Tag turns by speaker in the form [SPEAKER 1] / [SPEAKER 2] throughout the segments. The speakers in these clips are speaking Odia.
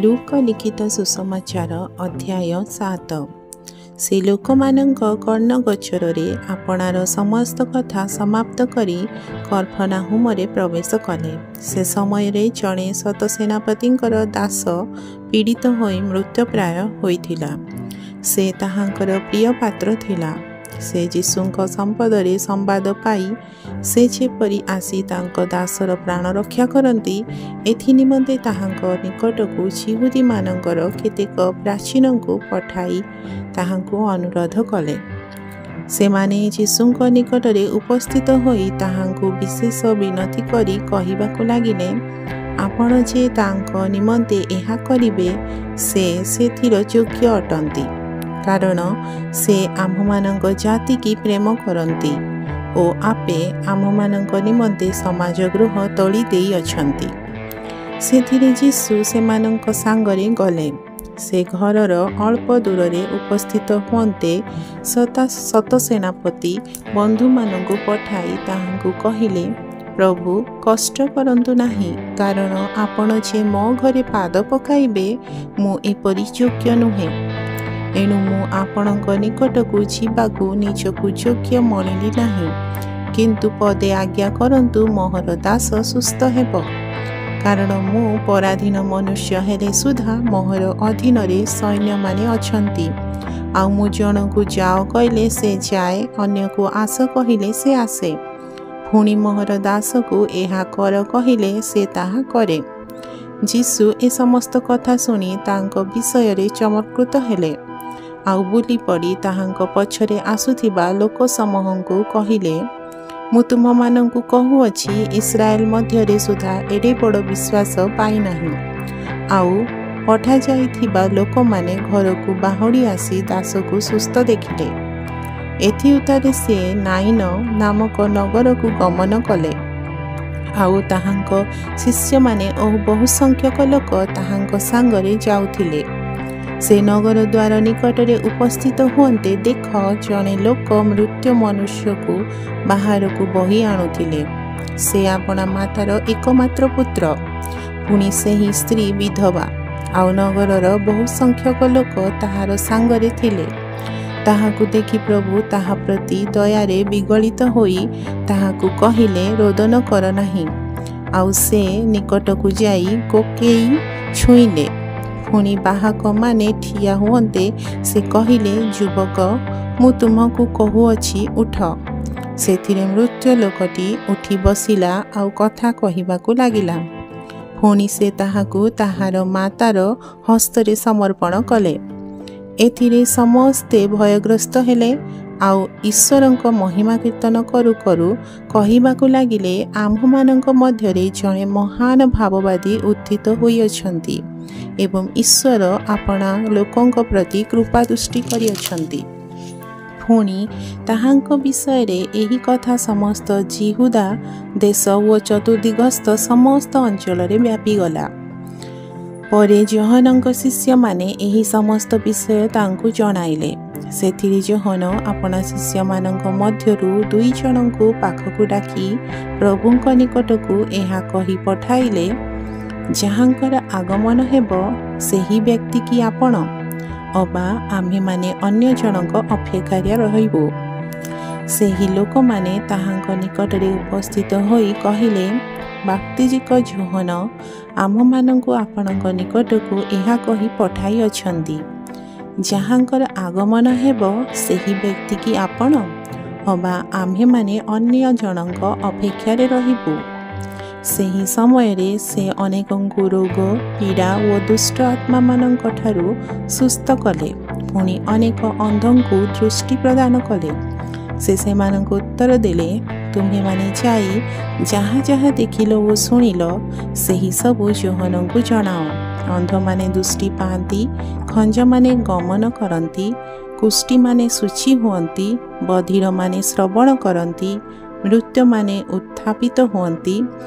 [SPEAKER 1] ଲୂକ ଲିଖିତ ସୁସମାଚାର ଅଧ୍ୟାୟ 7। ସେ ଲୋକମାନଙ୍କ କର୍ଣ୍ଣଗୋଚରରେ ଆପଣାର ସମସ୍ତ କଥା ସମାପ୍ତ କରି କଫର୍ନାହୂମରେ ପ୍ରବେଶ କଲେ। ସେ ସମୟରେ ଜଣେ ଶତସେନାପତିଙ୍କର ଦାସ ପୀଡ଼ିତ ହୋଇ ମୃତପ୍ରାୟ ହୋଇଥିଲା। ସେ ତାହାଙ୍କର ପ୍ରିୟ ପାତ୍ର ଥିଲା। ସେ ଯୀଶୁଙ୍କ ସମ୍ବନ୍ଧରେ ସମ୍ବାଦ ପାଇ ସେ ଯେପରି ଆସି ତାଙ୍କ ଦାସର ପ୍ରାଣ ରକ୍ଷା କରନ୍ତି, ଏଥି ନିମନ୍ତେ ତାହାଙ୍କ ନିକଟକୁ ଯିହୁଦୀମାନଙ୍କର କେତେକ ପ୍ରାଚୀନଙ୍କୁ ପଠାଇ ତାହାଙ୍କୁ ଅନୁରୋଧ କଲେ। ସେମାନେ ଯୀଶୁଙ୍କ ନିକଟରେ ଉପସ୍ଥିତ ହୋଇ ତାହାଙ୍କୁ ବିଶେଷ ବିନତି କରି କହିବାକୁ ଲାଗିଲେ, ଆପଣ ଯେ ତାଙ୍କ ନିମନ୍ତେ ଏହା କରିବେ, ସେ ସେଥିର ଯୋଗ୍ୟ ଅଟନ୍ତି। କାରଣ ସେ ଆମ୍ଭମାନଙ୍କ ଜାତିକି ପ୍ରେମ କରନ୍ତି ଓ ଆପେ ଆମ୍ଭମାନଙ୍କ ନିମନ୍ତେ ସମାଜ ଗୃହ ତୋଳି ଦେଇଅଛନ୍ତି। ସେଥିରେ ଯୀଶୁ ସେମାନଙ୍କ ସାଙ୍ଗରେ ଗଲେ। ସେ ଘରର ଅଳ୍ପ ଦୂରରେ ଉପସ୍ଥିତ ହୁଅନ୍ତେ ଶତସେନାପତି ବନ୍ଧୁମାନଙ୍କୁ ପଠାଇ ତାହାଙ୍କୁ କହିଲେ, ପ୍ରଭୁ, କଷ୍ଟ କରନ୍ତୁ ନାହିଁ, କାରଣ ଆପଣ ଯେ ମୋ ଘରେ ପାଦ ପକାଇବେ, ମୁଁ ଏପରି ଯୋଗ୍ୟ ନୁହେଁ। ଏଣୁ ମୁଁ ଆପଣଙ୍କ ନିକଟକୁ ଯିବାକୁ ନିଜକୁ ଯୋଗ୍ୟ ମଣିଲି ନାହିଁ। କିନ୍ତୁ ପଦେ ଆଜ୍ଞା କରନ୍ତୁ, ମୋହର ଦାସ ସୁସ୍ଥ ହେବ। କାରଣ ମୁଁ ପରାଧୀନ ମନୁଷ୍ୟ ହେଲେ ସୁଦ୍ଧା ମୋହର ଅଧୀନରେ ସୈନ୍ୟମାନେ ଅଛନ୍ତି। ଆଉ ମୁଁ ଜଣକୁ ଯାଅ କହିଲେ ସେ ଯାଏ, ଅନ୍ୟକୁ ଆସ କହିଲେ ସେ ଆସେ। ପୁଣି ମୋହର ଦାସକୁ ଏହା କର କହିଲେ ସେ ତାହା କରେ। ଯୀଶୁ ଏ ସମସ୍ତ କଥା ଶୁଣି ତାଙ୍କ ବିଷୟରେ ଚମତ୍କୃତ ହେଲେ। ଆଉ ବୁଲି ପଡ଼ି ତାହାଙ୍କ ପଛରେ ଆସୁଥିବା ଲୋକସମୂହଙ୍କୁ କହିଲେ, ମୁଁ ତୁମ୍ଭମାନଙ୍କୁ କହୁଅଛି, ଇସ୍ରାଏଲ ମଧ୍ୟରେ ସୁଦ୍ଧା ଏଡ଼େ ବଡ଼ ବିଶ୍ୱାସ ପାଇନାହିଁ। ଆଉ ପଠାଯାଇଥିବା ଲୋକମାନେ ଘରକୁ ବାହୁଡ଼ି ଆସି ଦାସକୁ ସୁସ୍ଥ ଦେଖିଲେ। ଏଥିଉତ୍ତାରେ ସେ ନାଇନ ନାମକ ନଗରକୁ ଗମନ କଲେ। ଆଉ ତାହାଙ୍କ ଶିଷ୍ୟମାନେ ଓ ବହୁସଂଖ୍ୟକ ଲୋକ ତାହାଙ୍କ ସାଙ୍ଗରେ ଯାଉଥିଲେ। ସେ ନଗର ଦ୍ୱାର ନିକଟରେ ଉପସ୍ଥିତ ହୁଅନ୍ତେ, ଦେଖ, ଜଣେ ଲୋକ ମୃତ ମନୁଷ୍ୟକୁ ବାହାରକୁ ବହି ଆଣୁଥିଲେ। ସେ ଆପଣା ମାତାର ଏକମାତ୍ର ପୁତ୍ର, ପୁଣି ସେହି ସ୍ତ୍ରୀ ବିଧବା। ଆଉ ନଗରର ବହୁସଂଖ୍ୟକ ଲୋକ ତାହାର ସାଙ୍ଗରେ ଥିଲେ। ତାହାକୁ ଦେଖି ପ୍ରଭୁ ତାହା ପ୍ରତି ଦୟାରେ ବିଗଳିତ ହୋଇ ତାହାକୁ କହିଲେ, ରୋଦନ କର ନାହିଁ। ଆଉ ସେ ନିକଟକୁ ଯାଇ କୋକେଇ ଛୁଇଁଲେ। ପୁଣି ବାହକମାନେ ଠିଆ ହୁଅନ୍ତେ ସେ କହିଲେ, ଯୁବକ, ମୁଁ ତୁମକୁ କହୁଅଛି, ଉଠ। ସେଥିରେ ମୃତ ଲୋକଟି ଉଠି ବସିଲା ଆଉ କଥା କହିବାକୁ ଲାଗିଲା। ପୁଣି ସେ ତାହାକୁ ତାହାର ମାତାର ହସ୍ତରେ ସମର୍ପଣ କଲେ। ଏଥିରେ ସମସ୍ତେ ଭୟଗ୍ରସ୍ତ ହେଲେ ଆଉ ଈଶ୍ୱରଙ୍କ ମହିମା କୀର୍ତ୍ତନ କରୁ କରୁ କହିବାକୁ ଲାଗିଲେ, ଆମ୍ଭମାନଙ୍କ ମଧ୍ୟରେ ଜଣେ ମହାନ ଭାବବାଦୀ ଉତ୍ଥିତ ହୋଇଅଛନ୍ତି ଏବଂ ଈଶ୍ୱର ଆପଣା ଲୋକଙ୍କ ପ୍ରତି କୃପା ଦୃଷ୍ଟି କରିଅଛନ୍ତି। ପୁଣି ତାହାଙ୍କ ବିଷୟରେ ଏହି କଥା ସମସ୍ତ ଯିହୁଦା ଦେଶ ଓ ଚତୁର୍ଦିଗସ୍ଥ ସମସ୍ତ ଅଞ୍ଚଳରେ ବ୍ୟାପିଗଲା। ପରେ ଯୋହନଙ୍କ ଶିଷ୍ୟମାନେ ଏହି ସମସ୍ତ ବିଷୟ ତାଙ୍କୁ ଜଣାଇଲେ। ସେଥିରେ ଯୋହନ ଆପଣା ଶିଷ୍ୟମାନଙ୍କ ମଧ୍ୟରୁ 2 ଜଣଙ୍କୁ ପାଖକୁ ଡାକି ପ୍ରଭୁଙ୍କ ନିକଟକୁ ଏହା କହି ପଠାଇଲେ, ଯାହାଙ୍କର ଆଗମନ ହେବ, ସେହି ବ୍ୟକ୍ତି କି ଆପଣ, ଅବା ଆମ୍ଭେମାନେ ଅନ୍ୟ ଜଣଙ୍କ ଅପେକ୍ଷାରେ ରହିବୁ? ସେହି ଲୋକମାନେ ତାହାଙ୍କ ନିକଟରେ ଉପସ୍ଥିତ ହୋଇ କହିଲେ, ବାପ୍ତିଜିକ ଯୋହନ ଆମ୍ଭମାନଙ୍କୁ ଆପଣଙ୍କ ନିକଟକୁ ଏହା କହି ପଠାଇଅଛନ୍ତି, ଯାହାଙ୍କର ଆଗମନ ହେବ, ସେହି ବ୍ୟକ୍ତି କି ଆପଣ, ଅବା ଆମ୍ଭେମାନେ ଅନ୍ୟ ଜଣଙ୍କ ଅପେକ୍ଷାରେ ରହିବୁ? ସେହି ସମୟରେ ସେ ଅନେକଙ୍କୁ ରୋଗ, ପୀଡ଼ା ଓ ଦୁଷ୍ଟ ଆତ୍ମାମାନଙ୍କ ଠାରୁ ସୁସ୍ଥ କଲେ। ପୁଣି ଅନେକ ଅନ୍ଧଙ୍କୁ ଦୃଷ୍ଟି ପ୍ରଦାନ କଲେ। ସେ ସେମାନଙ୍କୁ ଉତ୍ତର ଦେଲେ, ତୁମ୍ଭେମାନେ ଯାଇ ଯାହା ଯାହା ଦେଖିଲ ଓ ଶୁଣିଲ, ସେହି ସବୁ ଯୋହନଙ୍କୁ ଜଣାଅ। ଅନ୍ଧମାନେ ଦୃଷ୍ଟି ପାଆନ୍ତି, ଖଞ୍ଜମାନେ ଗମନ କରନ୍ତି, କୁଷ୍ଠୀମାନେ ଶୁଚି ହୁଅନ୍ତି, ବଧିରମାନେ ଶ୍ରବଣ କରନ୍ତି, ମୃତମାନେ ଉତ୍ଥାପିତ ହୁଅନ୍ତି,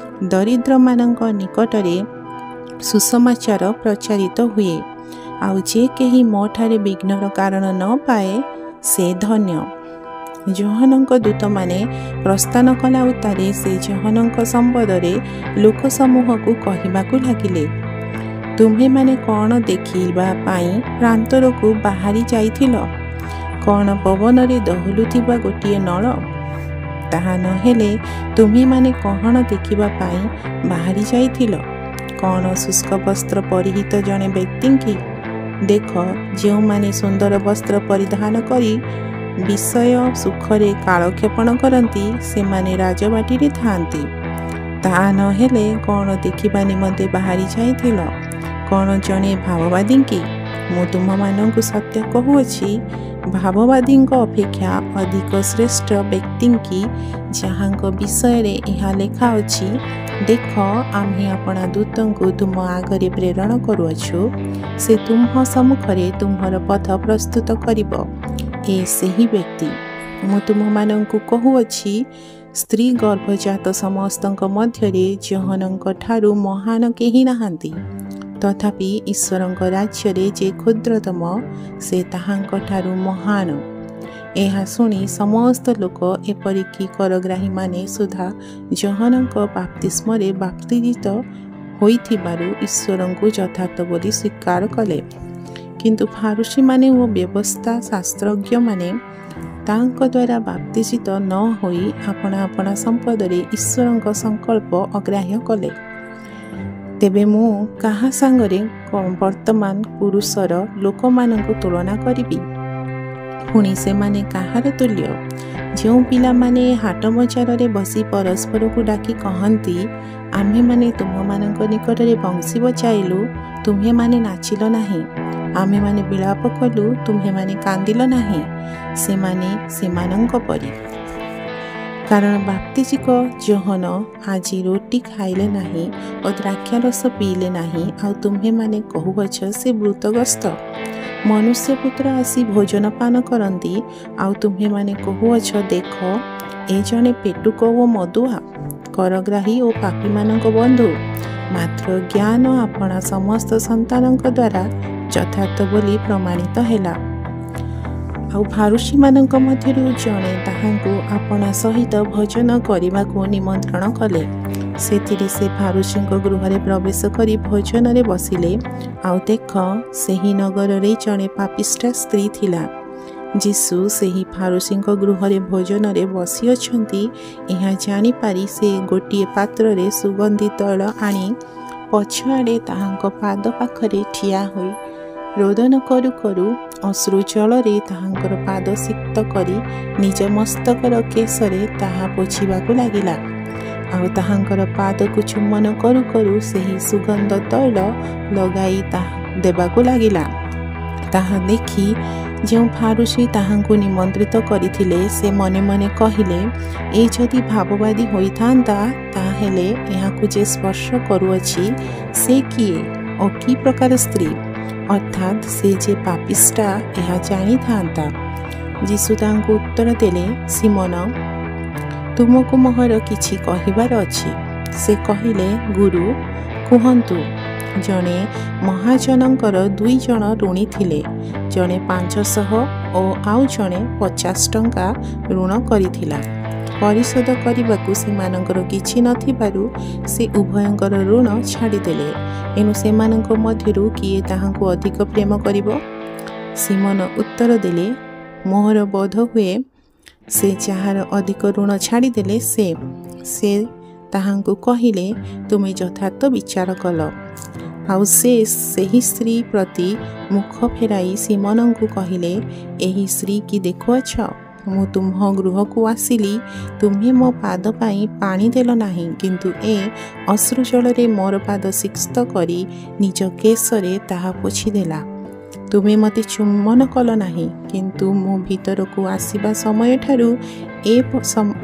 [SPEAKER 1] ଦରିଦ୍ରମାନଙ୍କ ନିକଟରେ ସୁସମାଚାର ପ୍ରଚାରିତ ହୁଏ। ଆଉ ଯେ କେହି ମୋଠାରେ ବିଘ୍ନର କାରଣ ନ ପାଏ, ସେ ଧନ୍ୟ। ଯୋହନଙ୍କ ଦୂତମାନେ ପ୍ରସ୍ଥାନ କଲା ଉତ୍ତାରେ ସେ ଯୋହନଙ୍କ ସମ୍ବନ୍ଧରେ ଲୋକସମୂହକୁ କହିବାକୁ ଲାଗିଲେ, ତୁମ୍ଭେମାନେ କ'ଣ ଦେଖିବା ପାଇଁ ପ୍ରାନ୍ତରକୁ ବାହାରି ଯାଇଥିଲ? କ'ଣ ପବନରେ ଦୋହଲୁଥିବା ଗୋଟିଏ ନଳ? ତାହା ନହେଲେ ତୁମ୍ଭେମାନେ କ'ଣ ଦେଖିବା ପାଇଁ ବାହାରି ଯାଇଥିଲ? କ'ଣ ଶୁଷ୍କ ବସ୍ତ୍ର ପରିହିତ ଜଣେ ବ୍ୟକ୍ତିଙ୍କି? ଦେଖ, ଯେଉଁମାନେ ସୁନ୍ଦର ବସ୍ତ୍ର ପରିଧାନ କରି ବିଷୟ ସୁଖରେ କାଳକ୍ଷେପଣ କରନ୍ତି, ସେମାନେ ରାଜବାଟୀରେ ଥାଆନ୍ତି। ତାହା ନହେଲେ କ'ଣ ଦେଖିବା ନିମନ୍ତେ ବାହାରି ଯାଇଥିଲ? କ'ଣ ଜଣେ ଭାବବାଦୀଙ୍କି? ମୁଁ ତୁମ୍ଭମାନଙ୍କୁ ସତ୍ୟ କହୁଅଛି, ଭାବବାଦୀଙ୍କ ଅପେକ୍ଷା ଅଧିକ ଶ୍ରେଷ୍ଠ ବ୍ୟକ୍ତିଙ୍କି, ଯାହାଙ୍କ ବିଷୟରେ ଏହା ଲେଖା ଅଛି, ଦେଖ, ଆମ୍ଭେ ଆପଣା ଦୂତଙ୍କୁ ତୁମ ଆଗରେ ପ୍ରେରଣ କରୁଅଛୁ, ସେ ତୁମ୍ଭ ସମ୍ମୁଖରେ ତୁମ୍ଭର ପଥ ପ୍ରସ୍ତୁତ କରିବ। ଏ ସେହି ବ୍ୟକ୍ତି। ମୁଁ ତୁମ୍ଭମାନଙ୍କୁ କହୁଅଛି, ସ୍ତ୍ରୀ ଗର୍ଭଜାତ ସମସ୍ତଙ୍କ ମଧ୍ୟରେ ଯୋହନଙ୍କ ଠାରୁ ମହାନ କେହି ନାହାନ୍ତି। ତଥାପି ଈଶ୍ୱରଙ୍କ ରାଜ୍ୟରେ ଯେ କ୍ଷୁଦ୍ରତମ, ସେ ତାହାଙ୍କଠାରୁ ମହାନ। ଏହା ଶୁଣି ସମସ୍ତ ଲୋକ, ଏପରିକି କରଗ୍ରାହୀମାନେ ସୁଦ୍ଧା ଯୋହନଙ୍କ ବାପ୍ତିସ୍ମରେ ବାପ୍ତିଜିତ ହୋଇଥିବାରୁ ଈଶ୍ୱରଙ୍କୁ ଯଥାର୍ଥ ବୋଲି ସ୍ୱୀକାର କଲେ। କିନ୍ତୁ ଫାରୂଶୀମାନେ ଓ ବ୍ୟବସ୍ଥା ଶାସ୍ତ୍ରଜ୍ଞମାନେ ତାଙ୍କ ଦ୍ୱାରା ବାପ୍ତିଜିତ ନ ହୋଇ ଆପଣା ଆପଣା ସମ୍ପଦରେ ଈଶ୍ୱରଙ୍କ ସଂକଳ୍ପ ଅଗ୍ରାହ୍ୟ କଲେ। ତେବେ ମୁଁ କାହା ସାଙ୍ଗରେ ବର୍ତ୍ତମାନ ପୁରୁଷର ଲୋକମାନଙ୍କୁ ତୁଳନା କରିବି? ପୁଣି ସେମାନେ କାହାର ତୁଲ୍ୟ? ଯେଉଁ ପିଲାମାନେ ହାଟ ବଜାରରେ ବସି ପରସ୍ପରକୁ ଡାକି କହନ୍ତି, ଆମ୍ଭେମାନେ ତୁମ୍ଭମାନଙ୍କ ନିକଟରେ ବଂଶୀ ବଜାଇଲୁ, ତୁମ୍ଭେମାନେ ନାଚିଲ ନାହିଁ; ଆମ୍ଭେମାନେ ବିଳାପ କଲୁ, ତୁମ୍ଭେମାନେ କାନ୍ଦିଲ ନାହିଁ। ସେମାନେ ସେମାନଙ୍କ ପରି। କାରଣ ବାପ୍ତିଜିକ ଯୋହନ ଆଜି ରୋଟି ଖାଇଲେ ନାହିଁ ଓ ଦ୍ରାକ୍ଷାରସ ପିଇଲେ ନାହିଁ, ଆଉ ତୁମ୍ଭେମାନେ କହୁଅଛ, ସେ ଭୂତଗ୍ରସ୍ତ। ମନୁଷ୍ୟପୁତ୍ର ଆସି ଭୋଜନ ପାନ କରନ୍ତି, ଆଉ ତୁମ୍ଭେମାନେ କହୁଅଛ, ଦେଖ, ଏ ଜଣେ ପେଟୁକ ଓ ମଦୁଆ, କରଗ୍ରାହୀ ଓ ପାପୀମାନଙ୍କ ବନ୍ଧୁ। ମାତ୍ର ଜ୍ଞାନ ଆପଣା ସମସ୍ତ ସନ୍ତାନଙ୍କ ଦ୍ୱାରା ଯଥାର୍ଥ ବୋଲି ପ୍ରମାଣିତ ହେଲା। ଆଉ ଫାରୂଶୀମାନଙ୍କ ମଧ୍ୟରୁ ଜଣେ ତାହାଙ୍କୁ ଆପଣା ସହିତ ଭୋଜନ କରିବାକୁ ନିମନ୍ତ୍ରଣ କଲେ। ସେଥିରେ ସେ ଫାରୂଶୀଙ୍କ ଗୃହରେ ପ୍ରବେଶ କରି ଭୋଜନରେ ବସିଲେ। ଆଉ ଦେଖ, ସେହି ନଗରରେ ଜଣେ ପାପିଷ୍ଠା ସ୍ତ୍ରୀ ଥିଲା। ଯୀଶୁ ସେହି ଫାରୂଶୀଙ୍କ ଗୃହରେ ଭୋଜନରେ ବସିଅଛନ୍ତି, ଏହା ଜାଣିପାରି ସେ ଗୋଟିଏ ପାତ୍ରରେ ସୁଗନ୍ଧି ତୈଳ ଆଣି ପଛଆଡ଼େ ତାହାଙ୍କ ପାଦ ପାଖରେ ଠିଆ ହୋଇ ରୋଦନ କରୁ କରୁ ଅଶ୍ରୁ ଜଳରେ ତାହାଙ୍କର ପାଦ ସିକ୍ତ କରି ନିଜ ମସ୍ତକର କେଶରେ ତାହା ପୋଛିବାକୁ ଲାଗିଲା। ଆଉ ତାହାଙ୍କର ପାଦକୁ ଚୁମ୍ବନ କରୁ କରୁ ସେହି ସୁଗନ୍ଧ ତୈଳ ଲଗାଇ ଦେବାକୁ ଲାଗିଲା। ତାହା ଦେଖି ଯେଉଁ ଫାରୂଶୀ ତାହାଙ୍କୁ ନିମନ୍ତ୍ରିତ କରିଥିଲେ, ସେ ମନେ ମନେ କହିଲେ, ଏ ଯଦି ଭାବବାଦୀ ହୋଇଥାନ୍ତା, ତାହେଲେ ଏହାକୁ ଯେ ସ୍ପର୍ଶ କରୁଅଛି ସେ କିଏ ଓ କି ପ୍ରକାର ସ୍ତ୍ରୀ, ଅର୍ଥାତ୍ ସେ ଯେ ପାପିଷ୍ଠା, ଏହା ଜାଣିଥାନ୍ତା। ଯୀଶୁ ତାହାଙ୍କୁ ଉତ୍ତର ଦେଲେ, ଶିମୋନ, ତୁମକୁ ମୋହର କିଛି କହିବାର ଅଛି। ସେ କହିଲେ, ଗୁରୁ, କୁହନ୍ତୁ। ଜଣେ ମହାଜନଙ୍କର 2 ଜଣ ଋଣୀ ଥିଲେ। ଜଣେ 500 ଓ ଆଉ ଜଣେ 50 ଟଙ୍କା ଋଣ କରିଥିଲା। ପରିଶୋଧ କରିବାକୁ ସେମାନଙ୍କର କିଛି ନଥିବାରୁ ସେ ଉଭୟଙ୍କର ଋଣ ଛାଡ଼ିଦେଲେ। ଏଣୁ ସେମାନଙ୍କ ମଧ୍ୟରୁ କିଏ ତାହାଙ୍କୁ ଅଧିକ ପ୍ରେମ କରିବ? ଶିମୋନ ଉତ୍ତର ଦେଲେ, ମୋହର ବୋଧ ହୁଏ ସେ ଯାହାର ଅଧିକ ଋଣ ଛାଡ଼ିଦେଲେ ସେ। ସେ ତାହାଙ୍କୁ କହିଲେ, ତୁମେ ଯଥାର୍ଥ ବିଚାର କଲ। ଆଉ ସେ ସେହି ସ୍ତ୍ରୀ ପ୍ରତି ମୁଖ ଫେରାଇ ଶିମୋନଙ୍କୁ କହିଲେ, ଏହି ସ୍ତ୍ରୀ କି ଦେଖୁଅଛ? ମୁଁ ତୁମ୍ଭ ଗୃହକୁ ଆସିଲି, ତୁମ୍ଭେ ମୋ ପାଦ ପାଇଁ ପାଣି ଦେଲ ନାହିଁ, କିନ୍ତୁ ଏ ଅଶ୍ରୁଜଳରେ ମୋର ପାଦ ସିକ୍ତ କରି ନିଜ କେଶରେ ତାହା ପୋଛିଦେଲା। ତୁମେ ମୋତେ ଚୁମ୍ବନ କଲ ନାହିଁ, କିନ୍ତୁ ମୁଁ ଭିତରକୁ ଆସିବା ସମୟଠାରୁ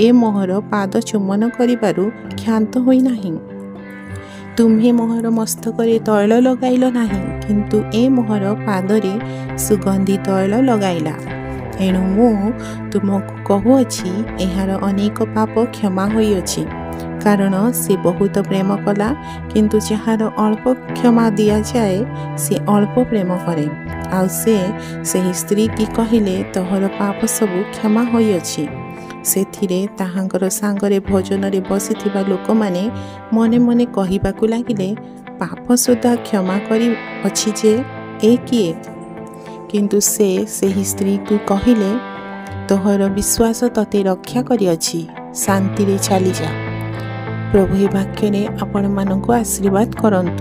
[SPEAKER 1] ଏ ମୋହର ପାଦ ଚୁମ୍ବନ କରିବାରୁ କ୍ଷାନ୍ତ ହୋଇନାହିଁ। ତୁମ୍ଭେ ମୋହର ମସ୍ତକରେ ତୈଳ ଲଗାଇଲ ନାହିଁ, କିନ୍ତୁ ଏ ମୋହର ପାଦରେ ସୁଗନ୍ଧି ତୈଳ ଲଗାଇଲା। ଏଣୁ ମୁଁ ତୁମକୁ କହୁଅଛି, ଏହାର ଅନେକ ପାପ କ୍ଷମା ହୋଇଅଛି, କାରଣ ସେ ବହୁତ ପ୍ରେମ କଲା। କିନ୍ତୁ ଯାହାର ଅଳ୍ପ କ୍ଷମା ଦିଆଯାଏ, ସେ ଅଳ୍ପ ପ୍ରେମ କରେ। ଆଉ ସେ ସେହି ସ୍ତ୍ରୀକି କହିଲେ, ତୋହର ପାପ ସବୁ କ୍ଷମା ହୋଇଅଛି। ସେଥିରେ ତାହାଙ୍କର ସାଙ୍ଗରେ ଭୋଜନରେ ବସିଥିବା ଲୋକମାନେ ମନେ ମନେ କହିବାକୁ ଲାଗିଲେ, ପାପ ସୁଦ୍ଧା କ୍ଷମା କରିଅଛି ଯେ, ଏ କିଏ? କିନ୍ତୁ ସେ ସେହି ସ୍ତ୍ରୀକୁ କହିଲେ, ତୋହର ବିଶ୍ୱାସ ତୋତେ ରକ୍ଷା କରିଅଛି, ଶାନ୍ତିରେ ଚାଲିଯା। ପ୍ରଭୁ ଏ ବାକ୍ୟରେ ଆପଣମାନଙ୍କୁ ଆଶୀର୍ବାଦ କରନ୍ତୁ।